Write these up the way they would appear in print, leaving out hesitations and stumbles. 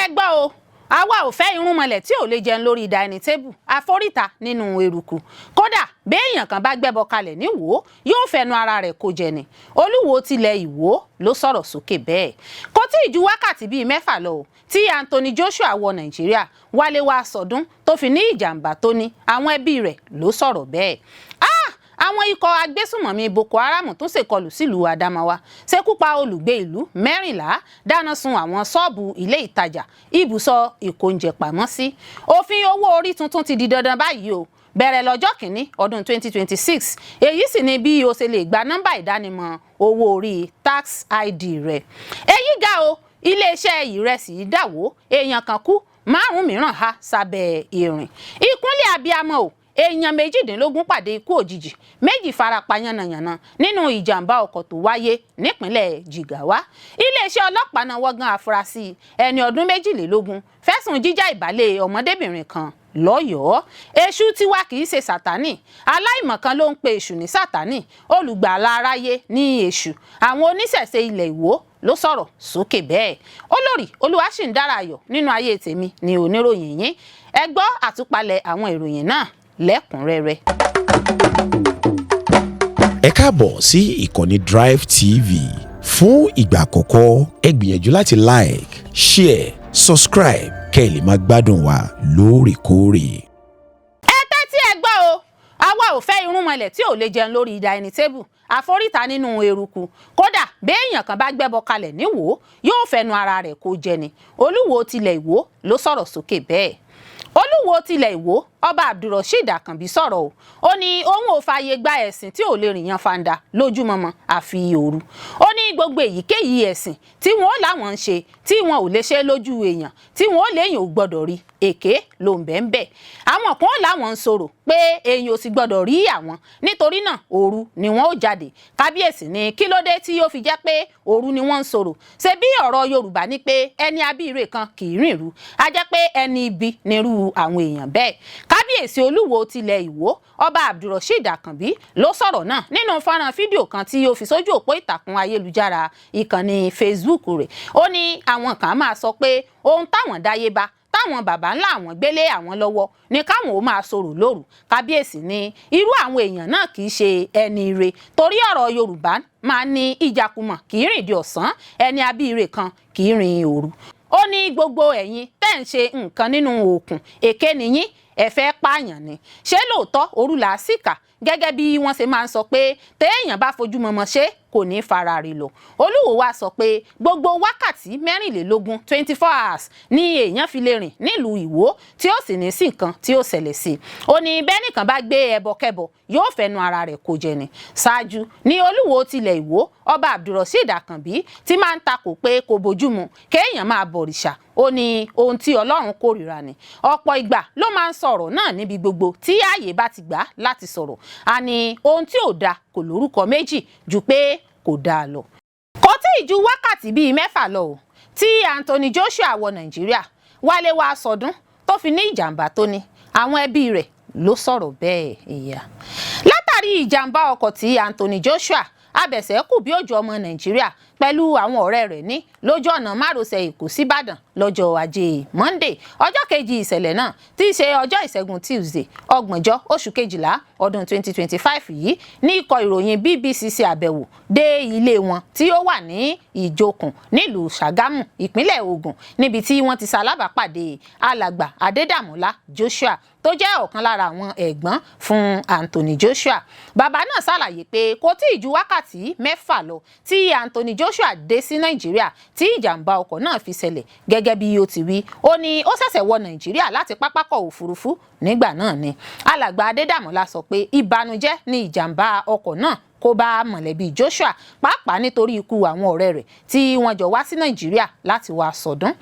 Ẹ gbọ́ o, àwa ò fẹ́ irúnmọlẹ̀ tí ò lè jẹun lórí dining table àforíta nínú eruku. Kódà béèyàn kan bá gbẹ́bọ kalẹ̀ níwòó, yóò fẹnu ara rẹ̀ kó jẹ ni. Olúwo tilẹ̀ Ìwó ló sọ̀rọ̀ sókè bẹ́ẹ̀. Kò tí ì ju wákàtí bíi 6 lọ o tí Anthony Joshua wọ Nàìjíríà wálé wá sọdún tó fi ní ìjàmbá tó ní, àwọn ẹbí rẹ̀ ló sọ̀rọ̀ bẹ́ẹ̀. Ah, àwọn ikọ̀ agbésùmọ̀mí Boko Haram tún ṣèkọlù sílùú Adamawa, ṣekú pa olùgbé ìlú 14, dáná sun àwọn ṣọ́ọ̀bù, ilé ìtajà, ibùsọ̀ ìkóúnjẹ pamọ́ sí. Òfin owó orí tuntun ti di dandan báyìí o, bẹ̀rẹ̀ lọ́jọ́ 1 ọdún 2026. Èyí sì ni bí o ṣe lè gba nọ́mbà ìdánimọ̀ owó orí, tax ID rẹ̀. Èyí ga o, iléeṣẹ́ ìrẹsì dàwó, èèyàn kan kú, márùn-ún mìíràn há sábẹ́ irin. Ìkúnlẹ̀ abiyamọ o, èèyàn 18 pàdé ikú òjijì, 2 farapa yánnayànna nínú ìjàmbá ọkọ̀ tó wáyé nípínlẹ̀ Jigawa. Iléeṣẹ́ ọlọ́pàá náà wọ́gán afurasí ẹni ọdún 22 fẹ̀sùn jíjá ìbálẹ̀ ọmọdébìnrin kan lọ́yọ̀ọ́. Èṣù tiwa kì í ṣe Sátánì, aláìmọ̀kan ló ń pe èṣù ní Sátánì. Olùgbàlà aráyé ní èṣù. Àwọn oníṣẹ̀ṣe ilẹ̀ Ìwó ló sọ̀rọ̀ sókè bẹ́ẹ̀. Olórí Olúwaṣìndára ayọ̀ nínú ayé tèmi ní oníròyìn yín. Ẹ gbọ́ àtúpalẹ̀ àwọn ìròyìn náà lẹ́kùnrẹ́rẹ́. Ẹ káàbọ̀ sí ìkànnì Drive TV. Fún ìgbà àkọ́kọ́, ẹ gbìyànjú láti like, share, subscribe kẹ́ ẹ lè máa gbádùn wa lóòrèkóòrè. Ẹ tẹ́tí ẹ gbọ́ o, àwa ò fẹ́ irúnmọlẹ̀ tí ò lè jẹun lórí dining table àforíta nínú eruku. Kódà béèyàn kan bá gbẹ́bọ kalẹ̀ níwòó, yóò fẹnu ara rẹ̀ kó jẹ ni. Olúwo tilẹ̀ Ìwó ló sọ̀rọ̀ sókè bẹ́ẹ̀. Olúwo tilẹ̀ Ìwó, Ọba Abdulrasheed Àkànbí sọ̀rọ̀ o. Ó ní òun ò fààyè gba ẹ̀sìn tí ò lè rìn yan fanda lójúmọmọ àfi òru. Ó ní gbogbo èyíkéyìí ẹ̀sìn tí wọn ó láwọn ń ṣe tí wọn ò lè ṣe lójú èèyàn, tí wọn ó léèyàn ò gbọdọ̀ rí, èké ló ń bẹ́ẹ̀ bẹ́ẹ̀. Àwọn kan ó láwọn ń sọ̀rọ̀ pé èèyàn ò sì gbọdọ̀ rí àwọn, nítorí náà òru ni wọ́n ó jáde. Kábíyèsí ní kí ló dé tí ó fi jẹ́ pé òru ni wọ́n ń sọ̀rọ̀? Ṣe bí ọ̀rọ̀ Yorùbá ní pé ẹni abíire kan kì í rìn rú, a jẹ́ pé ẹni ibi nírú àwọn èèyàn bẹ́ẹ̀. Kábíyèsí Olúwo tilẹ̀ Ìwó, Ọba Abdulrasheed Àkànbí ló sọ̀rọ̀ náà nínú fọ́nrán fídíò kan tí ó fi sójú òpó ìtàkùn ayélujára ìkànnì Facebook rẹ̀. Ó ní àwọn kan máa sọ pé ohun táwọn dáyé bá, táwọn baba ńlá àwọn gbélé àwọn lọ́wọ́ ní káwọn ó máa sọ̀rọ̀ lóru. Kábíyèsí ní irú àwọn èèyàn náà kì í ṣe ẹni ire, torí ọ̀rọ̀ Yorùbá máa ní ìjàkùmọ̀ kì í rìn di ọ̀sán, ẹni abíire kan kì í rìn òru. Ó ní gbogbo ẹ̀yin tẹ́ ń ṣe nǹkan nínú òkun, èké nìyín, ẹ fẹ́ pààyàn ni. Ṣé lóòótọ́ òru là á síkà, gẹ́gẹ́ bí wọ́n ṣe máa ń sọ pé téèyàn bá fojú mọmọ ṣe kò ní fara rè lọ? Olúwo wa sọ pé gbogbo wákàtí 24, 24 hours, ní èèyàn fi lè rìn nílùú Ìwó tí ó sì ní sí nǹkan tí ó ṣẹlẹ̀ sí i. Ó ní bẹ́ẹ̀ nìkan bá gbé ẹbọ kẹbọ, yóò fẹnu ara rẹ̀ kó jẹ ni. Ṣáájú ní Olúwo tilẹ̀ Ìwó, Ọba Abdulrasheed Àkànbí tí máa ń takò pé kò bójúmu kéèyàn máa bọ̀rìṣà. Ó ní ohun tí Ọlọ́run kórìíra ni. Ọ̀pọ̀ ìgbà ló máa ń sọ̀rọ̀ náà níbi gbogbo tí ààyè bá ti gbà láti sọ̀rọ̀. A ní ohun tí ò dáa kò lórúkọ méjì ju pé kò dáa lọ. Kò tí ì ju wákàtí bíi 6 lọ o tí Anthony Joshua wọ Nàìjíríà wálé wá sọdún tó fi ní ìjàmbá tó ní, àwọn ẹbí rẹ̀ ló sọ̀rọ̀ bẹ́ẹ̀. Ìyá látàrí ìjàmbá ọkọ̀ tí Anthony Joshua, abẹ̀sẹ̀kù bí òjò ọmọ Nàìjíríà, pẹ̀lú àwọn ọ̀rẹ́ rẹ̀ ní lójú ọ̀nà márosẹ̀ Èkó síbàdàn lọ́jọ́ Ajé Monday, ọjọ́ kejì ìṣẹ̀lẹ̀ náà, tí í ṣe ọjọ́ Ìṣẹ́gun Tuesday, 30 oṣù kejìlá ọdún 2025 yìí, ní ikọ̀ ìròyìn BBC ṣe àbẹ̀wò dé ilé wọn tí ó wà ní Ìjokùn nílùú Ṣàgámù, ìpínlẹ̀ Ògùn, níbi tí wọ́n ti ṣalábàápàdé Alàgbà Adédàmọ́lá Joshua tó jẹ́ ọ̀kan lára àwọn ẹ̀gbọ́n fún Anthony Joshua. Bàbá náà ṣàlàyé pé kò tí ì ju wákàtí 6 lọ tí Anthony Joshua dé sí Nàìjíríà tí ìjàmbá ọkọ̀ náà fi ṣẹlẹ̀. Gẹ́gẹ́ bí ó ti wí, ó ní ó ṣẹ̀ṣẹ̀ wọ Nàìjíríà láti pápákọ̀ òfurufú nígbà náà ni. Alàgbà Adédàmọ́lá sọ pé ìbànújẹ́ ní ìjàmbá ọkọ̀ náà kó bá mọ̀lẹ́bí Joshua, pàápàá nítorí ikú àwọn ọ̀rẹ́ rẹ̀ tí wọ́n jọ wá sí Nàìjíríà láti wá sọdún.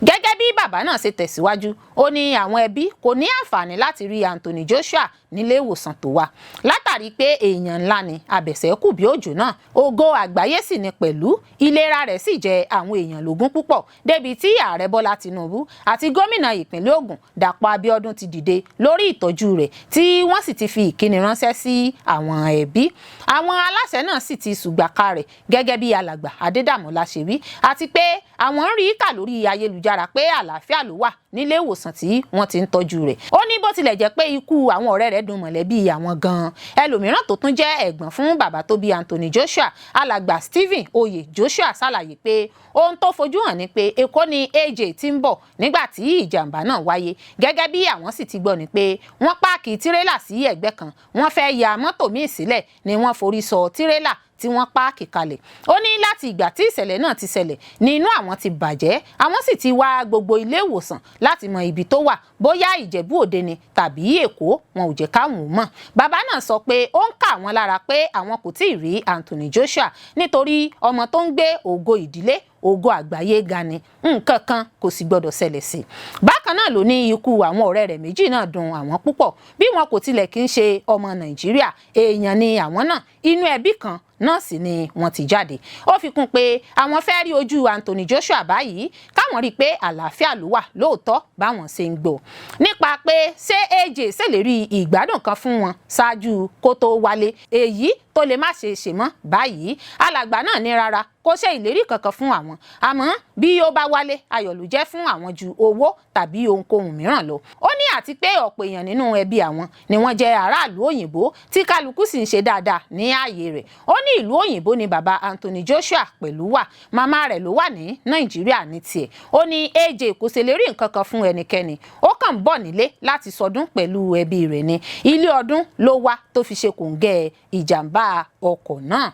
Gẹ́gẹ́ bí bàbá náà ṣe tẹ̀síwájú, ó ní àwọn ẹbí kò ní àǹfààní láti rí Anthony Joshua nílé ìwòsàn tó wà, látàrí pé èèyàn ńlá ni abẹ̀sẹ̀kù bí òjò náà, ògo àgbáyé sì ni pẹ̀lú. Ìlera rẹ̀ sì jẹ àwọn èèyàn lógún púpọ̀, débi tí Ààrẹ Bọ́lá Tinubu àti gómìnà ìpínlẹ̀ Ògùn Dàpọ̀ Abíọ́dún ti dìde lórí ìtọ́jú rẹ̀, tí wọ́n sì ti fi ìkíni ránṣẹ́ sí àwọn ẹbí àwọn. Aláṣẹ náà sì ti ṣùgbàkà rẹ̀ gẹ́gẹ́ bí alàgbà Adédàmọ́lá ṣe wí, àti pé àwọn ń rí kà lórí ayélujára pé àlàáfíà ló wà nílé ìwòsàn tí wọ́n ti ń tọ́jú rẹ̀. Ó ní bó tilẹ̀ jẹ́ pé ikú àwọn ọ̀rẹ́ rẹ̀ dùn mọ̀lẹ́bí àwọn gan-an. Ẹlòmíràn tó tún jẹ́ ẹ̀gbọ́n fún bàbá tó bí Anthony Joshua, alàgbà Stephen Oyè Joshua, ṣàlàyé pé ohun tó fojú hàn ni pé Èkó ni AJ ti ń bọ̀ nígbà tí ìjàmbá náà wáyé. Gẹ́gẹ́ bí àwọn sì ti gbọ́ ni pé wọ́n páàkì tírélà sí ẹ̀gbẹ́ kan, wọ́n fẹ́ ya mọ́tò míì sílẹ̀ ni wọ́n forí sọ tírélà tí wọ́n páàkì kalẹ̀. Ó ní láti ìgbà tí ìṣẹ̀lẹ̀ náà ti ṣẹlẹ̀ ní inú àwọn ti bàjẹ́, àwọn sì ti wá gbogbo ilé ìwòsàn láti mọ ibi tó wà, bóyá Ìjẹ̀bú Òde ni tàbí Èkó, wọn ò jẹ́ káwọn ò mọ̀. Bàbá náà sọ pé ó ń kà wọ́n lára pé àwọn kò tíì rí Anthony Joshua, nítorí ọmọ tó ń gbé ògo ìdílé, ògo àgbáyé ga ni, nǹkan kan kò sì gbọdọ̀ ṣẹlẹ̀ sí i. Bákan náà ló ní ikú àwọn ọ̀rẹ́ rẹ̀ méjì náà dùn àwọn púpọ̀. Bí wọn kò tilẹ̀ kí ń ṣe ọmọ Nàìjíríà, èèyàn ni àwọn náà, inú ẹbí kan náà sì ni wọ́n ti jáde. Ó fi kún pé àwọn fẹ́ rí ojú Anthony Joshua báyìí, káwọn rí i pé àlàáfíà ló wà lóòótọ́ báwọn ṣe ń gbọ́. Nípa pé ṣé AJ ṣèlérí ìgbádùn kan fún wọn ṣáájú kó tó wálé, èyí tó lè má ṣe ṣe mọ́ báyìí, alàgbà náà ní rárá, kò ṣe ìlérí kankan fún àwọn, àmọ́ bí ó bá wálé, ayọ̀ ló jẹ́ fún àwọn ju owó tàbí ohunkóhun mìíràn lọ. Ó ní àti pé ọ̀pọ̀ èèyàn nínú ẹbí àwọn ni wọ́n jẹ́ aráàlú òyìnbó tí kálukú sì ń ṣe dáadáa ní ààyè rẹ̀. Ó ní ìlú òyìnbó ni bàbá Anthony Joshua pẹ̀lú wà, màmá rẹ̀ ló wà ní Nàìjíríà ní tiẹ̀. Ó ní AJ kò ṣèlérí nǹkan kan fún ẹnikẹ́ni, ó kàn ń bọ̀ nílé láti sọdún pẹ̀lú ẹbí rẹ̀ ní ilé ọdún ló wá tó fi ṣe kòǹgẹ́ ìjàmbá ọkọ̀ náà.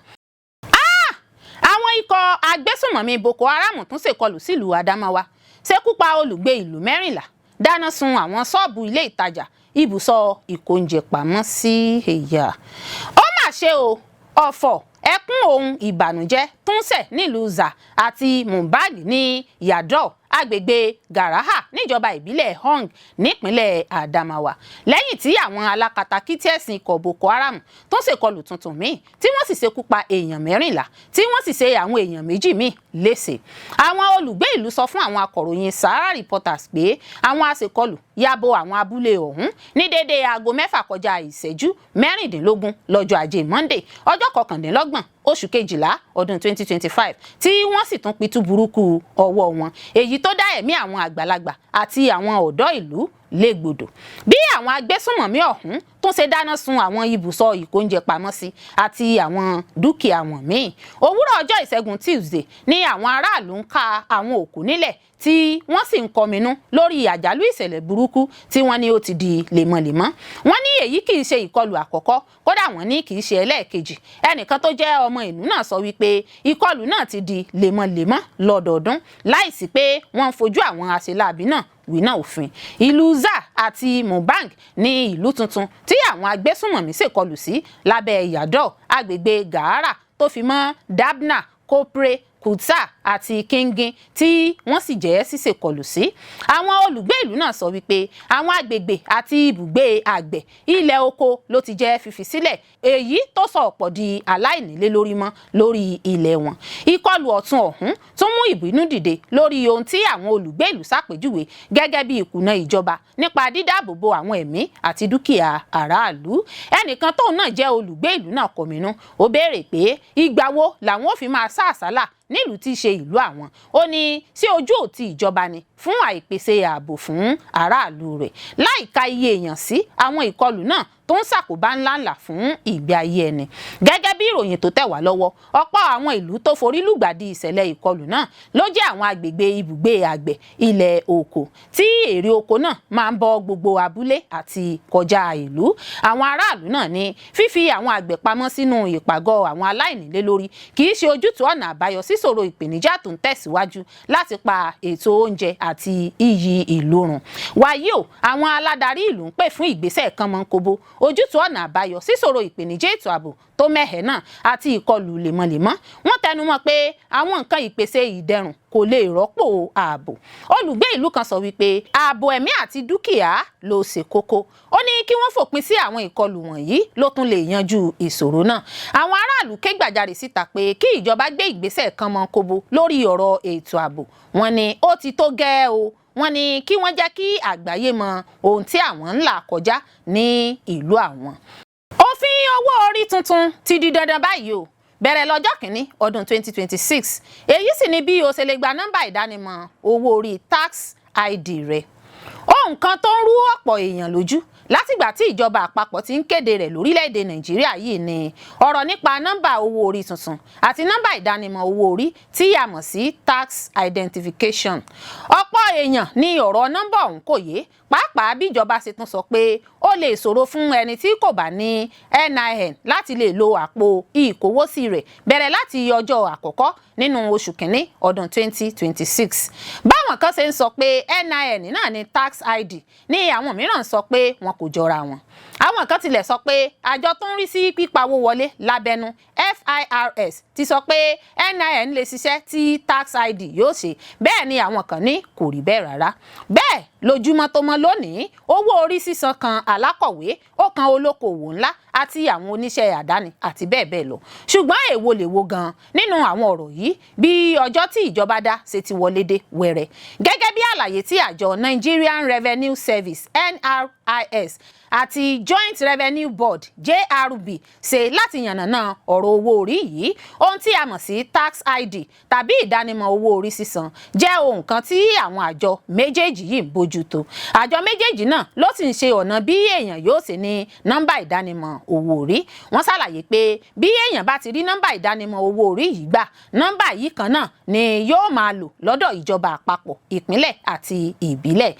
Àwọn ikọ̀ agbésùnmọ̀mí Boko Haram tún ṣèkọlù sílùú Adamawa, ṣekú pa olùgbé ìlú 14, dáná sun àwọn ṣọ́ọ̀bù ilé ìtajà, ibùsọ̀ ìkóúnjẹ pamọ́ sí. Ẹ̀yà, ó mà ṣe o! Ọ̀fọ̀, ẹkún ohun ìbànújẹ́ tún ṣẹ̀ nílùú Za àti Mumbag ní Yador, agbègbè Garaha, níjọba ìbílẹ̀ Hong nípínlẹ̀ Adamawa, lẹ́yìn tí àwọn alákatakítí ẹ̀sìn ikọ̀ Boko Haram tó ṣèkọlù tuntun míì, tí wọ́n sì ṣekú pa èèyàn 14, tí wọ́n sì ṣe àwọn èèyàn 2 míì léṣe. Àwọn olùgbé ìlú sọ fún àwọn akọ̀ròyìn Sahara Reporters pé àwọn aṣèkọlù ya bo àwọn abúlé ọ̀hún ní déédéé aago 5:16 lọ́jọ́ ajé Monday, ọjọ́ 29 oṣù kejìlá ọdún 2025, tí wọ́n sì tún pitú burúkú ọwọ́ wọn, èyí tó dá ẹ̀mí àwọn àgbàlagbà àti àwọn ọ̀dọ́ ìlú légbodò. Bí àwọn agbésùnmọ̀mí ọ̀hún tún ṣe dáná sun àwọn ibùsọ̀ ìkóúnjẹ pamọ́ sí àti àwọn dúkìá wọn míì. Òwúrọ̀ ọjọ́ ìṣẹ́gun Tuesday ní àwọn aráàlú ń ka àwọn òkú nílẹ̀, tí wọ́n sì ń kọminú lórí àjálù ìṣẹ̀lẹ̀ burúkú tí wọ́n ní ó ti di lemọ́lemọ́. Wọ́n ní èyí kì í ṣe ìkọlù àkọ́kọ́, kódà wọ́n ní kì í ṣe ẹlẹ́ẹ̀kejì. Ẹnìkan tó jẹ́ ọmọ ìlú náà sọ wípé ìkọlù náà ti di lemọ́lemọ́ lọ́dọọdún láìsí pé wọ́n ń fojú àwọn àṣeláàbí náà wíná òfin. Ìlú Za àti Mubang ní ìlú tuntun tí àwọn agbésùnmọ̀mí ṣèkọlù sí lábẹ́ Yador, agbègbè Gàárà, tó fi mọ́ Dabna, Kopre, Kutsa àti Kingin, tí wọ́n sì jẹ́ ṣíṣèkọlù sí. Àwọn olùgbé ìlú náà sọ wípé àwọn agbègbè àti ibùgbé àgbẹ̀, ilẹ̀ oko ló ti jẹ́ fífi sílẹ̀, èyí tó sọ ọ̀pọ̀ di aláìnílé lórí mọ́ lórí ilẹ̀ wọn. Ìkọlù ọ̀tun ọ̀hún tún mú ìbínú dìde lórí ohun tí àwọn olùgbé ìlú ṣàpèjúwe gẹ́gẹ́ bí ìkùnà ìjọba nípa dídáàbòbò àwọn ẹ̀mí àti dúkìá aráàlú. Ẹnìkan tóun náà jẹ́ olùgbé ìlú náà kọminú, ó béèrè pé ìgbà wo làwọn ò fi máa sá àsálà nílùú tí í ṣe ìlú àwọn. Ó ní sí ojú òtí ìjọba ni fún àìpèsè ààbò fún aráàlú rẹ̀, láìka iye èèyàn sí àwọn ìkọlù náà tó ń ṣàkóbá ńláńlá fún ìgbé ayé ẹni. Gẹ́gẹ́ bí ìròyìn tó tẹ̀ wá lọ́wọ́, ọ̀pọ̀ àwọn ìlú tó forí lùgbàdì ìṣẹ̀lẹ̀ ìkọlù náà ló jẹ́ àwọn agbègbè ibùgbé àgbẹ̀, ilẹ̀ oko tí èrè oko náà máa ń bọ́ gbogbo abúlé àti kọjá ìlú. Àwọn aráàlú náà ní fífi àwọn àgbẹ̀ pamọ́ sínú ìpàgọ́ àwọn aláìnílé lórí kì í ṣe ojútùú ọ̀nà àbáyọ síṣòro ìpèníjà tó ń tẹ̀síwájú láti pa ètò oúnjẹ àti iyì ìlú run. Wàyí o, àwọn aládarí ìlú ń pè fún ìgbésẹ̀ kánmọ́nkóbó, ojútùú ọ̀nà àbáyọ síṣòro ìpèníjà ètò ààbò tó mẹ́hẹ̀ náà àti ìkọlù lemọ́lemọ́. Wọ́n tẹnumọ́ pé àwọn nǹkan ìpèsè ìdẹ̀rùn kò lè rọ́pò ààbò. Olùgbé ìlú kan sọ wípé ààbò ẹ̀mí àti dúkìá ló ṣe kókó. Ó ní kí wọ́n fòpin sí àwọn ìkọlù wọ̀nyí ló tún lè yanjú ìṣòro náà. Àwọn aráàlú ké gbàjarè síta pé kí ìjọba gbé ìgbésẹ̀ kánmọ́nkóbó lórí ọ̀rọ̀ ètò ààbò. Wọ́n ní ó ti tó gẹ́ẹ́ o. Wọ́n ní kí wọ́n jẹ́ kí àgbáyé mọ ohun tí àwọn ń là kọjá ní ìlú àwọn. Òfin Owó orí tuntun ti di dandan báyìí o, bẹ̀rẹ̀ lọ́jọ́ kìíní ọdún 2026. Èyí sì ni bí o ṣe lè gba nọ́mbà ìdánimọ̀ owó orí, tax ID rẹ. Ohun kan tó ń rú ọ̀pọ̀ èèyàn lójú látìgbà tí ìjọba àpapọ̀ ti ń kéde rẹ̀ lórílẹ̀‐èdè Nàìjíríà yìí ni ọ̀rọ̀ nípa nọ́mbà owó orí tuntun àti nọ́mbà ìdánimọ̀ owó orí tí a mọ̀ sí tax identification. Ọ̀pọ̀ èèyàn ní ọ̀rọ̀ nọ́mbà ọ̀hún kò yé, pàápàá bí ìjọba ṣe tún sọ pé ó lè ṣòro fún ẹni tí kò bá ní NIN láti lè lo àpò ìkówósí rẹ̀ bẹ̀rẹ̀ láti ọjọ́ àkọ́kọ́ nínú oṣù kínní ọdún 2026. Báwọn kan ṣe ń sọ pé NIN náà ní tax ID ní àwọn mìíràn sọ pé wọn kò jọra wọn. Àwọn kan tilẹ̀ sọ pé àjọ tó ń rí sí pípawó wọlé lábẹ́nú, FIRS, ti sọ pé NIN lè ṣiṣẹ́ tí tax ID yóò ṣe. Bẹ́ẹ̀ ni àwọn kan ní kò rí bẹ́ẹ̀ rárá. Bẹ́ẹ̀ lójúmọ́ tó mọ́ lónìí, owó orí sísan kan alákọ̀wé, ó kan olókoòwò ńlá àti àwọn oníṣẹ́ àdáni àti bẹ́ẹ̀ bẹ́ẹ̀ lọ. Ṣùgbọ́n èwo lè wo gan nínú àwọn ọ̀rọ̀ yìí bí ọjọ́ tí ìjọba dá ṣe ti wọlé dé wẹ̀rẹ̀? Gẹ́gẹ́ bí àlàyé tí àjọ Nigerian Revenue Service, NRIS, àti Joint Revenue Board, JRB, ṣe láti yànnàná ọ̀rọ̀ owó orí yìí, ohun tí a mọ̀ sí tax ID tàbí ìdánimọ̀ owó orí sísan jẹ́ ohun kan tí àwọn àjọ méjèèjì yìí ń bójútó. Àjọ méjèèjì náà ló sì ń ṣe ọ̀nà bí èèyàn yóò ṣe ní nọ́mbà ìdánimọ̀ owó orí. Wọ́n ṣàlàyé pé bí èèyàn bá ti rí nọ́mbà ìdánimọ̀ owó orí yìí gbà, nọ́mbà yìí kan náà ni yóò máa lò lọ́dọ̀ ìjọba àpapọ̀, ìpínlẹ̀ àti ìbílẹ̀.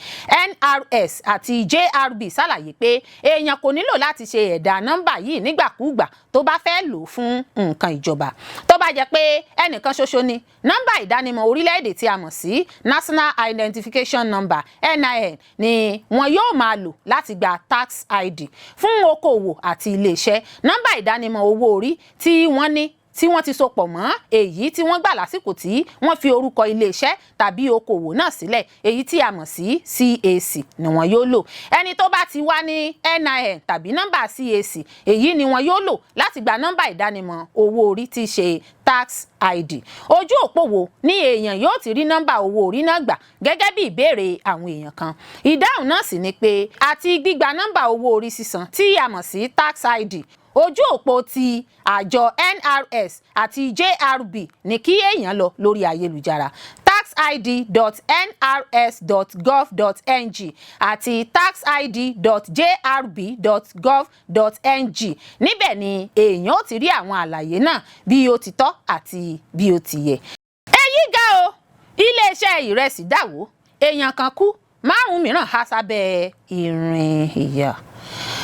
NRS àti JRB ṣàlàyé pé èèyàn kò nílò láti ṣe ẹ̀dà nọ́mbà yìí nígbàkúùgbà tó bá fẹ́ lò fún nǹkan ìjọba. Tó bá jẹ́ pé ẹnìkan ṣoṣo ni, nọ́mbà ìdánimọ̀ orílẹ̀-èdè tí a mọ̀ sí National Identification Number, NIN, ni wọn yóò máa lò láti gba tax ID. Fún okòwò àti iléeṣẹ́, nọ́mbà ìdánimọ̀ owó orí tí wọ́n ní tí wọ́n ti sopọ̀ mọ́ èyí tí wọ́n gbà lásìkò tí wọ́n fi orúkọ iléeṣẹ́ tàbí okòwò náà sílẹ̀, èyí tí a mọ̀ sí CAC, ni wọ́n yóò lò. Ẹni tó bá ti wá ní NIN tàbí nọ́mbà CAC, èyí ni wọ́n yóò lò láti gba nọ́mbà ìdánimọ̀ owó orí tí í ṣe tax ID. Ojú òpó wo ni èèyàn yóò ti rí nọ́mbà owó orí náà gbà, gẹ́gẹ́ bí ìbéèrè àwọn èèyàn kan? Ìdáhùn náà sì ni pé àti gbígba nọ́mbà owó orí sísan tí a mọ̀ sí tax ID, ojú òpó ti àjọ NRS àti JRB ní kí èèyàn lọ lórí ayélujára: taxid.nrs.gov.ng àti taxid.jrb.gov.ng. Níbẹ̀ ni èèyàn ó ti rí àwọn àlàyé náà bí ó ti tọ́ àti bí ó ti yẹ. Èyí ga o! Iléeṣẹ́ ìrẹsì dàwó, èèyàn kan kú, márùn-ún mìíràn há sábẹ́ irin ìyà.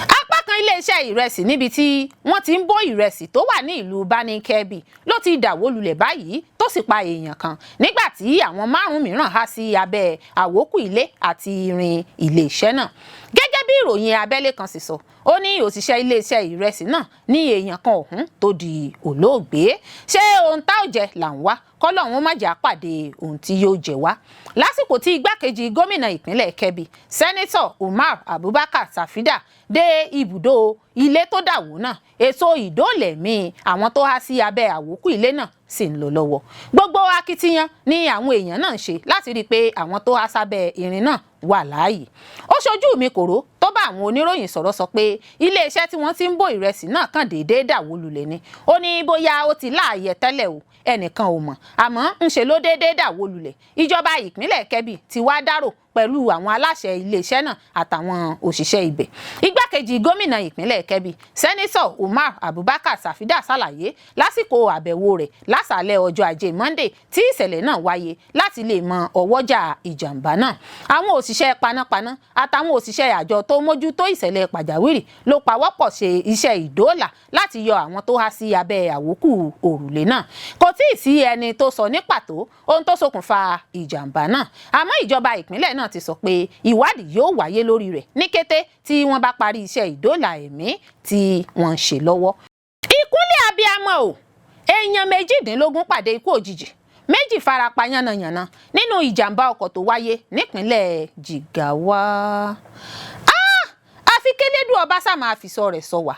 Apá kan iléeṣẹ́ ìrẹsì níbi tí wọ́n ti ń bó ìrẹsì tó wà ní ìlú Birnin Kebbi ló ti dàwó lulẹ̀ báyìí, tó sì pa èèyàn kan, nígbà tí àwọn márùn-ún mìíràn há sí abẹ́ àwókù ilé àti irin iléeṣẹ́ náà. Gẹ́gẹ́ bí ìròyìn abẹ́lé kan sì sọ, ó ní òṣìṣẹ́ iléeṣẹ́ ìrẹsì náà ní èèyàn kan ọ̀hún tó di olóògbé. Ṣé ohun tá ò jẹ là ń wá? Kọ́lọ́hún má jẹ́ àpàdé ohun tí yóò jẹ wá. Lásìkò tí igbákejì gómìnà ìpínlẹ̀ Kebbi, Sẹ́nitọ̀ Umar Abubakar Tafida, dé ibùdó ilé tó dàwó náà, ètò ìdóòlẹ̀mí àwọn tó há sí abẹ́ àwókù ilé náà sì ń lọ lọ́wọ́. Gbogbo akitiyan ni àwọn èèyàn náà ń ṣe láti rí i pé àwọn tó há sábẹ́ irin náà wà láàyè. Ó ṣojú mi kòró tó bá àwọn oníròyìn sọ̀rọ̀ sọ pé iléeṣẹ́ tí wọ́n ti ń bó ìrẹsì náà kàn déédéé dàwó lulẹ̀ ni. Ó ní bóyá ó ti láàyè tẹ́lẹ̀ o, ẹnìkan ò mọ̀, àmọ́ ńṣe ló déédéé dàwó lulẹ̀. Ìjọba ìpínlẹ̀ Kebbi ti wá dárò pẹ̀lú àwọn aláṣẹ iléeṣẹ́ náà àtàwọn òṣìṣẹ́ ibẹ̀. Igbákejì gómìnà ìpínlẹ̀ Kebbi, Sẹ́nitọ̀ Umar Abubakar Tafida, ṣàlàyé lásìkò àbẹ̀wò rẹ̀ lásàálẹ̀ ọjọ́ Ajé Monday tí ìṣẹ̀lẹ̀ náà wáyé láti lè mọ ọwọ́jà ìjàmbá náà. Àwọn òṣìṣẹ́ panápaná àtàwọn òṣìṣẹ́ àjọ tó mójútó ìṣẹ̀lẹ̀ pàjáwìrì ló pawọ́pọ̀ ṣe iṣẹ́ ìdóòlà láti yọ àwọn tó há sí abẹ́ àwókù òrùlé náà. Kò tíì sí ẹni tó sọ ní pàtó ohun tó ṣokùnfà ìjàmbá náà, àmọ́ ìjọba ìpínlẹ̀ náà ti sọ pé ìwádìí yóò wáyé lórí rẹ̀ ní kété tí wọ́n bá parí iṣẹ́ ìdóòlà ẹ̀mí tí wọ́n ń ṣe lọ́wọ́. Ìkúnlẹ̀ abiyamọ o! Èèyàn 18 pàdé ikú òjijì, 2 farapa yánnayànna nínú ìjàmbá ọkọ̀ tó wáyé nípínlẹ̀ Jigawa. Àfi kélédù ọba sá máa fìṣọ́ rẹ̀ sọ wá.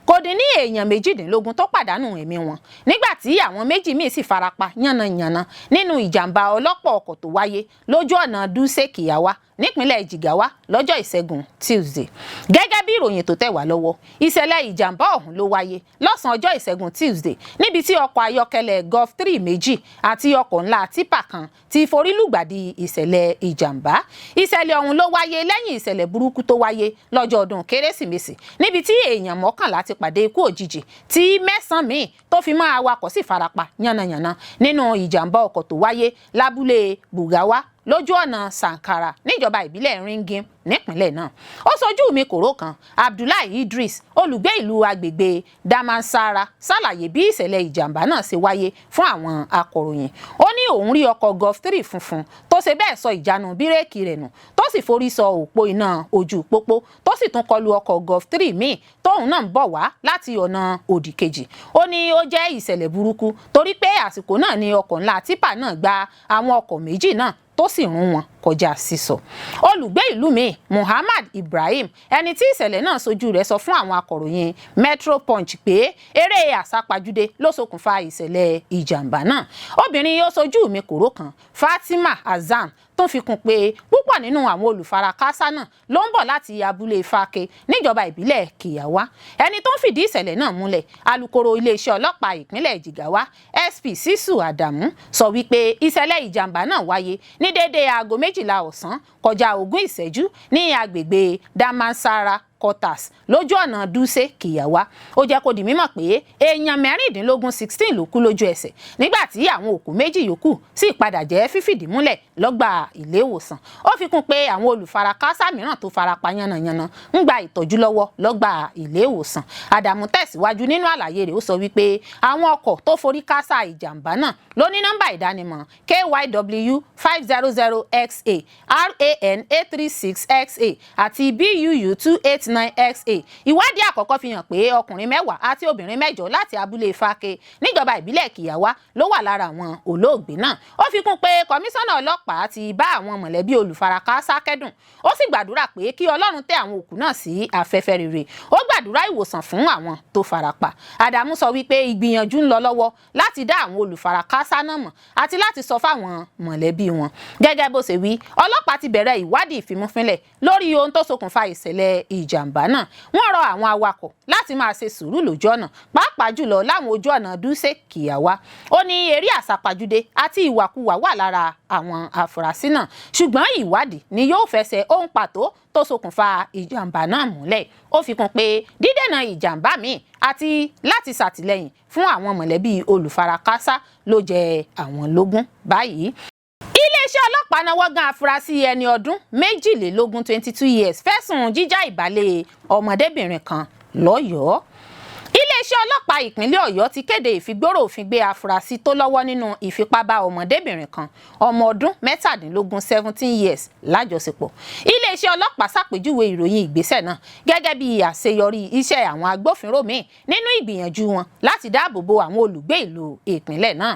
Kò dín ní èèyàn 18 tó pàdánù ẹ̀mí wọn, nígbà tí àwọn 2 míì sì farapa yánnayànna nínú ìjàmbá ọlọ́pọ̀ ọkọ̀ tó wáyé lójú ọ̀nà Dutse Kiyawa nípínlẹ̀ Jigawa lọ́jọ́ Ìṣẹ́gun Tuesday. Gẹ́gẹ́ bí Gẹ́gẹ́ bí ìròyìn tó tẹ̀ wá lọ́wọ́, ìṣẹ̀lẹ̀ ìjàmbá ọ̀hún ló wáyé lọ́sàn-án ọjọ́ Ìṣẹ́gun Tuesday, níbi tí ọkọ̀ ayọ́kẹ́lẹ́ Golf 3 méjì àti ọkọ̀ ńlá tipa kan ti forí lùgbàdì ìṣẹ̀lẹ̀ ìjàmbá. Ìṣẹ̀lẹ̀ ọ̀hún ló wáyé lẹ́yìn ìṣẹ̀lẹ̀ burúkú tó wáyé lọ́jọ́ ọdún Kérésìmesì, níbi tí èèyàn 11 ti pàdé ikú òjijì, tí 9 míì tó fi mọ́ awakọ̀ sì farapa yánnayànna nínú ìjàmbá ọkọ̀ tó wáyé lábúlé Bugawa, lójú ọ̀nà Sankara, níjọba ìbílẹ̀ Ringim nípínlẹ̀ náà. Ó sojú mi kòró kan, Abdullahi Idris, olùgbé ìlú agbègbè Damansara, ṣàlàyé bí ìṣẹ̀lẹ̀ ìjàmbá náà ṣe wáyé fún àwọn akọ̀ròyìn. Ó ní òun rí ọkọ̀ Golf 3 funfun tó ṣe bẹ́ẹ̀ sọ ìjánu bírèkì rẹ̀ nù, tó sì forí sọ òpó iná ojú pópó, tó sì tún kọlu ọkọ̀ Golf 3 míì tóun náà ń bọ̀ wá láti ọ̀nà òdì kejì. Ó ní ó jẹ́ ìṣẹ̀lẹ̀ burúkú torí pé àsìkò náà ni ọkọ̀ ńlá tipa náà gba àwọn ọkọ̀ méjì náà, tó sì rún wọn kọjá sísọ. Olùgbé ìlú míì, Muhammad Ibrahim, ẹni tí ìṣẹ̀lẹ̀ náà sojú rẹ̀, sọ fún àwọn akọ̀ròyìn Metro Punch pé eré àsápajúdé ló ṣokùnfà ìṣẹ̀lẹ̀ ìjàmbá náà. Obìnrin ó sojú mi kòró kan, Fatima Azam, tún fi kún pé púpọ̀ nínú àwọn olùfarakásá náà ló ń bọ̀ láti abúlé Fáke níjọba ìbílẹ̀ Kìyàwá. Ẹni tó ń fìdí ìṣẹ̀lẹ̀ náà múlẹ̀, alukoro iléeṣẹ́ ọlọ́pàá ìpínlẹ̀ Jigawa, SP Sisu Adamu, sọ wípé ìṣẹ̀lẹ̀ ìjàmbá náà wáyé ní déédéé aago 12 ọ̀sán kọjá 20 ìṣẹ́jú ní agbègbè Damansara Quarters, lójú ọ̀nà Dutse Kìyàwá. Ó jẹ́ kó di mímọ̀ pé èèyàn 16, 16 ló kú lójú ẹsẹ̀, nígbà tí àwọn òkú méjì yòókù sì padà jẹ́ fífìdí múlẹ̀ lọ́gbà ilé ìwòsàn. Ó fi kún pé àwọn olùfarakásá mìíràn tó farapa yánnayànna ń gba ìtọ́jú lọ́wọ́ lọ́gbà ilé ìwòsàn. Àdàmú tẹ̀síwájú nínú àlàyé rẹ̀. Ó sọ wípé àwọn ọkọ̀ tó forí kásá ìjàmbá náà ló ní nọ́mbà ìdánimọ̀ KYW 500 XA, RAN 836 XA àti BUU 289 XA. Ìwádìí àkọ́kọ́ fi hàn pé ọkùnrin 10 àti obìnrin 8 láti abúlé Fáke níjọba ìbílẹ̀ Kìyàwá ló wà lára àwọn olóògbé náà. Ó fi kún pé kọmíṣánná ọlọ́pàá ti bá àwọn mọ̀lẹ́bí olùfarakásá kẹ́dùn, ó sì gbàdúrà pé kí Ọlọ́run tẹ́ àwọn òkú náà sí afẹ́fẹ́ rere. Ó gbàdúrà ìwòsàn fún àwọn tó farapa. Àdàmú sọ wípé ìgbìyànjú ń lọ lọ́wọ́ láti dá àwọn olùfarakásá náà mọ̀ àti láti sọ fáwọn mọ̀lẹ́bí wọn. Gẹ́gẹ́ bó ṣe wí, ọlọ́pàá ti bẹ̀rẹ̀ ìwádìí ìfimúfínlẹ̀ lórí ohun tó ṣokùnfà ìṣẹ̀lẹ̀ ìjàmbá náà. Wọ́n rọ àwọn awakọ̀ láti máa ṣe sùúrù lójú ọ̀nà, pàápàá jùlọ láwọn ojú ọ̀nà Dutse Kìyàwá. Ó ní eré àsápajúdé àti ìwàkuwà wà lára àwọn afurasí náà, ṣùgbọ́n ìwádìí ni yóò fẹsẹ̀ ohun pàtó tó ṣokùnfà ìjàmbá náà múlẹ̀. Ó fi kún pé dídènà ìjàmbá míì àti láti ṣàtìlẹ́yìn fún àwọn mọ̀lẹ́bí olùfarakásá ló jẹ àwọn lógún báyìí. Iléeṣẹ́ ọlọ́pàá nawọ́ gan afurasí ẹni ọdún 22, 22 years, fẹ̀sùn jíjá ìbálẹ̀ ọmọdébìnrin kan lọ́yọ̀ọ́. Iléeṣẹ́ ọlọ́pàá ìpínlẹ̀ Ọ̀yọ́ ti kéde ìfigbóró òfin gbé afurasí tó lọ́wọ́ nínú ìfipábá ọmọdébìnrin kan, ọmọ ọdún 17, 17 years, lájọṣepọ̀. Iléeṣẹ́ ọlọ́pàá ṣàpèjúwe ìròyìn ìgbésẹ̀ náà gẹ́gẹ́ bí àṣeyọrí iṣẹ́ àwọn agbófinró míì nínú ìgbìyànjú wọn láti dáàbò bo àwọn olùgbé ìlú ìpínlẹ̀ náà.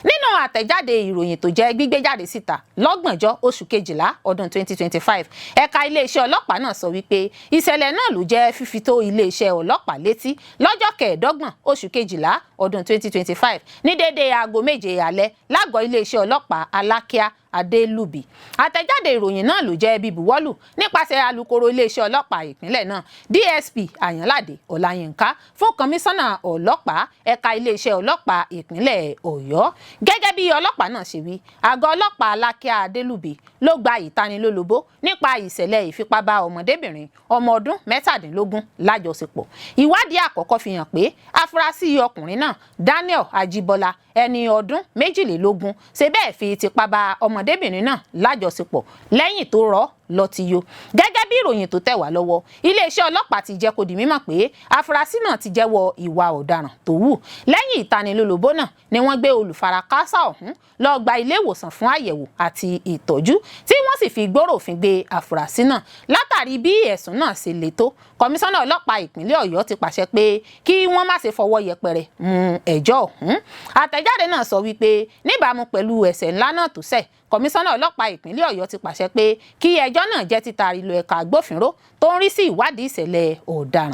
Nínú àtẹ̀jáde ìròyìn tó jẹ́ gbígbé jáde síta lọ́gbọ̀njọ́ oṣù kejìlá ọdún 2025, ẹ̀ka iléeṣẹ́ ọlọ́pàá náà sọ wípé ìṣẹ̀lẹ̀ náà ló jẹ́ fífi tó iléeṣẹ́ ọlọ́pàá létí lọ́jọ́ 25 oṣù kejìlá ọdún 2025 ní déédéé aago 7 alẹ́ lágọ̀ọ́ iléeṣẹ́ ọlọ́pàá Alákíá Adélùbí. Àtẹ̀jáde ìròyìn náà ló jẹ́ bíbuwọ́lù nípasẹ̀ alukoro iléeṣẹ́ ọlọ́pàá ìpínlẹ̀ náà, DSP Àyànládé Ọláyínká, fún kọmíṣánná ọlọ́pàá ẹ̀ka iléeṣẹ́ ọlọ́pàá ìpínlẹ̀ Ọ̀yọ́. Gẹ́gẹ́ bí ọlọ́pàá náà ṣe wí, àgọ́ ọlọ́pàá Alákíá Adélùbí ló gba ìtanilólobó nípa ìṣẹ̀lẹ̀ ìfipábá ọmọdébìnrin ọmọ ọdún 17 lájọṣepọ̀. Ìwádìí àkọ́kọ́ fi hàn pé afurasí ọkùnrin náà, Daniel Ajíbọ́lá, ẹni ọdún 22, ṣe bẹ́ẹ̀ fi tipá bá ọmọdébìnrin náà lájọṣepọ̀ lẹ́yìn tó rọ́ lọ́tí yó. Gẹ́gẹ́ bí ìròyìn tó tẹ̀ wá lọ́wọ́, iléeṣẹ́ ọlọ́pàá ti jẹ́ kó di mímọ̀ pé afurasí náà ti jẹ́wọ́ ìwà ọ̀daràn tó hù. Lẹ́yìn ìtanilólobó náà ni wọ́n gbé olùfarakásá ọ̀hún lọ gba ilé ìwòsàn fún àyẹ̀wò àti ìtọ́jú, tí wọ́n sì fi gbórò òfin gbé afurasí náà. Látàrí bí ẹ̀sùn náà ṣe le tó, kọmíṣánná ọlọ́pàá ìpínlẹ̀ Ọ̀yọ́ ti pàṣẹ pé kí wọ́n má ṣe fọwọ́ yẹpẹrẹ mú ẹjọ́ ọ̀hún. Àtẹ̀jáde náà sọ wípé níbàámu pẹ̀lú ẹ̀ṣẹ̀ ńlá náà tó ṣẹ̀, kọmíṣánná ọlọ́pàá ìpínlẹ̀ Ọ̀yọ́ ti pàṣẹ pé kí ẹjọ́ náà jẹ́ títaari lọ ẹ̀ka agbófinró tó ń rí sí ìwádìí ìṣẹ̀lẹ̀ ọ̀daràn.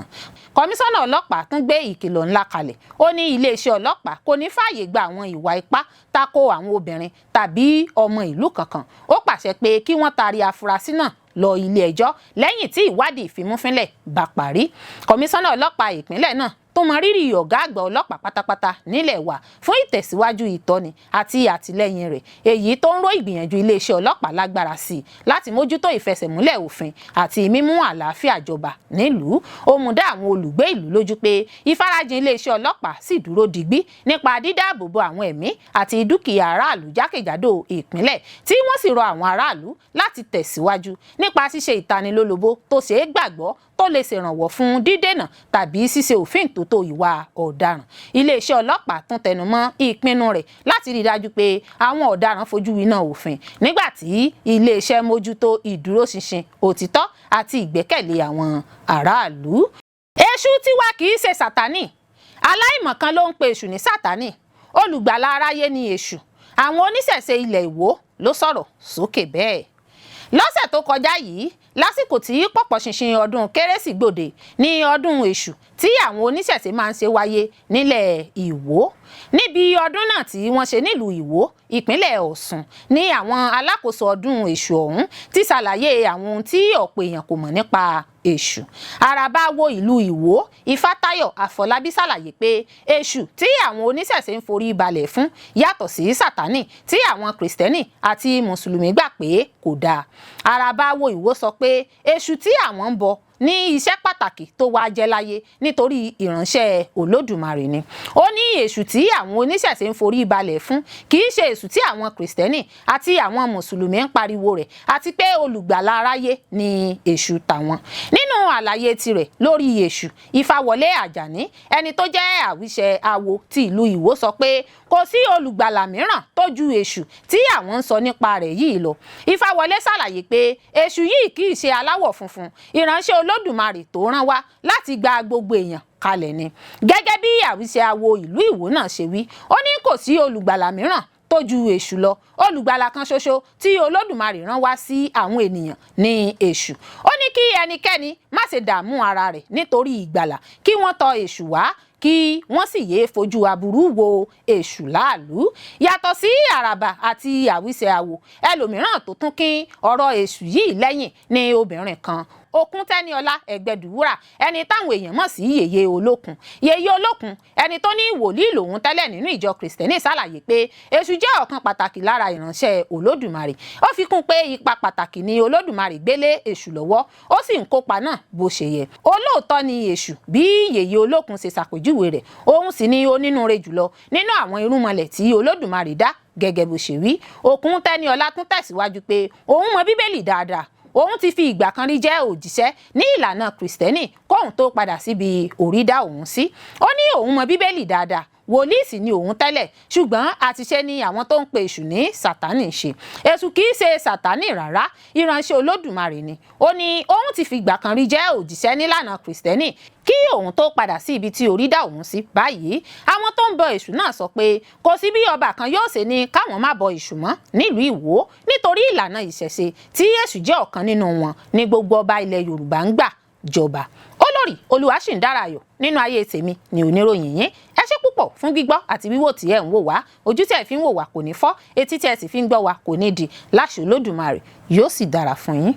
Kọmíṣánná ọlọ́pàá tún gbé ìkìlọ̀ ńlá kalẹ̀. Ó ní iléeṣẹ́ ọlọ́pàá kò ní fààyè gba àwọn ìwà ipá tako àwọn obìnrin tàbí ọmọ ìlú kankan. Ó pàṣẹ pé kí wọ́n taari afurasí náà lọ ilé ẹjọ́ lẹ́yìn tí ìwádìí ìfimúfínlẹ̀ bá parí. Kọmíṣánná ọlọ́pàá ìpínlẹ̀ náà tó mọ rírì ọ̀gá àgbà ọlọ́pàá pátápátá nílẹ̀ wa fún ìtẹ̀síwájú ìtọ́ni àti àtìlẹ́yìn rẹ̀, èyí tó ń ró ìgbìyànjú iléeṣẹ́ ọlọ́pàá lágbára sí i láti mójútó ìfẹsẹ̀múlẹ̀ òfin àti mímú àlàáfíà jọba nílùú. Ó mú dá àwọn olùgbé ìlú lójú pé ìfarajìn iléeṣẹ́ ọlọ́pàá sì dúró digbí nípa dídáàbòbò àwọn ẹ̀mí àti dúkìá aráàlú jákèjádò ìpínlẹ̀, tí wọ́n sì rọ àwọn aráàlú láti tẹ̀síwájú nípa ṣíṣe ìtanilólobó tó ṣeé gbàgbọ́ tó lè ṣèrànwọ́ fún dídènà tàbí ṣíṣe òfin tótó ìwà ọ̀daràn. Iléeṣẹ́ ọlọ́pàá tún tẹnumọ́ ìpinnu rẹ̀ láti rí i dájú pé àwọn ọ̀daràn fojú winá òfin, nígbà tí iléeṣẹ́ mójútó ìdúróṣinṣin òtítọ́ àti ìgbẹ́kẹ̀lé àwọn aráàlú. Èṣù tiwa kì í ṣe Sátánì. Aláìmọ̀kan ló ń pe èṣù ní Sátánì. Olùgbàlà aráyé ni èṣù. Àwọn oníṣẹ̀ṣe ilẹ̀ Ìwó ló sọ̀rọ̀ sókè bẹ́ẹ̀ lọ́sẹ̀ tó kọjá yìí, lásìkò tí pọ̀pọ̀ ṣinṣin ọdún Kérésì gbòde ní ọdún Èṣù tí àwọn oníṣẹ̀ṣe máa ń ṣe wáyé nílẹ̀ Ìwó. Níbi ọdún náà tí wọ́n ṣe nílùú Ìwó, ìpínlẹ̀ Ọ̀ṣun, ní àwọn alákòóso ọdún Èṣù ọ̀hún ti ṣàlàyé àwọn ohun tí ọ̀pọ̀ èèyàn kò mọ̀ nípa Èṣù. Àràbá wo ìlú Ìwó, Ifátayọ̀ Àfọlábí, ṣàlàyé pé Èṣù tí àwọn oníṣẹ̀ṣe ń forí balẹ̀ fún yàtọ̀ sí Sátánì tí àwọn Kìrìsìtẹ́nì àti Mùsùlùmí gbà pé kò dáa. Àràbá wo Ìwó sọ pé Èṣù tí àwọn ń bọ ní iṣẹ́ pàtàkì tó wá jẹ́ láyé, nítorí ìránṣẹ́ Olódùmarè ni. Ó ní èṣù tí àwọn oníṣẹ̀ṣe ń forí balẹ̀ fún kì í ṣe èṣù tí àwọn Kìrìsìtẹ́nì àti àwọn Mùsùlùmí ń pariwo rẹ̀, àti pé olùgbàlà aráyé ni èṣù tàwọn. Nínú àlàyé tirẹ̀ lórí èṣù, Ifáwọlé Àjàní, ẹni tó jẹ́ àwíṣẹ awo ti ìlú Ìwó, sọ pé kò sí olùgbàlà mìíràn tó ju èṣù tí àwọn ń sọ nípa rẹ̀ yìí lọ. Ifáwọlé ṣàlàyé pé èṣù yìí kì í ṣe aláwọ̀ funfun. Ìránṣẹ́ Olódùmarè tó rán wá láti gba gbogbo èèyàn kalẹ̀ ni. Gẹ́gẹ́ bí àwíṣẹ awo ìlú Ìwó náà ṣe wí, ó ní kò sí olùgbàlà mìíràn tó ju èṣù lọ. Olùgbàlà kan ṣoṣo tí Olódùmarè rán wá sí àwọn ènìyàn ní èṣù. Ó ní kí ẹnikẹ́ni má ṣe dààmú ara rẹ̀ nítorí ìgbàlà, kí wọ́n tọ̀ èṣù wá, kí wọ́n sì yéé fojú aburú wo èṣù láàlú. Yàtọ̀ sí àràbà àti àwíṣẹ awo, ẹlòmíràn tó tún kín ọ̀rọ̀ èṣù yìí lẹ́yìn ní obìnrin kan, Òkúntẹ́niọlá Ẹgbẹ́dùwúrà, ẹni táwọn èèyàn mọ̀ sí Yèyé Olókun. Yèyé Olókun, ẹni tó ní wòlíì lòun tẹ́lẹ̀ nínú ìjọ Kìrìsìtẹ́nì, ṣàlàyé pé èṣù jẹ́ ọ̀kan pàtàkì lára ìránṣẹ́ Olódùmarè. Ó fi kún pé ipa pàtàkì ni Olódùmarè gbélé èṣù lọ́wọ́, ó sì ń kópa náà bó ṣe yẹ. Olóòótọ́ ni èṣù bí Yèyé Olókun ṣe ṣàpèjúwe rẹ̀, òun sì ni onínúure jùlọ nínú àwọn irúnmọlẹ̀ tí Olódùmarè dá, gẹ́gẹ́ bó ṣe wí. Òkúntẹ́niọlá tún tẹ̀síwájú pé òun mọ Bíbélì dáadáa, òun ti fi ìgbà kan rí jẹ́ òjíṣẹ́ ní ìlànà Kìrìsìtẹ́nì kóun tó padà síbi òrídà òun sí. Ó ní òun mọ Bíbélì dáadáa, wòlíì sì ni òun tẹ́lẹ̀, ṣùgbọ́n àtiṣe ni àwọn tó ń pe èṣù ní Sátánì ṣe. Èṣù kì í ṣe Sátánì rárá, ìránṣẹ́ Olódùmarè ni. Ó ní òun ti fi ìgbà kan rí jẹ́ òjíṣẹ́ nílànà Kìrìsìtẹ́nì kí òun tó padà sí ibi tí orí dá òun sí báyìí. Àwọn tó ń bọ èṣù náà sọ pé kò sí bí ọba kan yóò ṣe ní káwọn má bọ èṣù mọ́ nílùú Ìwó, nítorí ìlànà ìṣẹ̀ṣe tí èṣù jẹ́ ọ̀kan nínú wọn ní gbogbo ọba ilẹ̀ Yorùbá ń gbà jọba. Olórí Olúwaṣìǹdárayọ̀ nínú ayé tèmi ni oníròyìn yín. Ẹ ṣé púpọ̀ fún gbígbọ́ àti wíwò tí ẹ ń wò wá. Ojú tí ẹ fi ń wò wá kò ní fọ́, etí tí ẹ sì fi ń gbọ́ wá kò ní di. Láṣẹ Olódùmarè, yóò sì dára fún yín.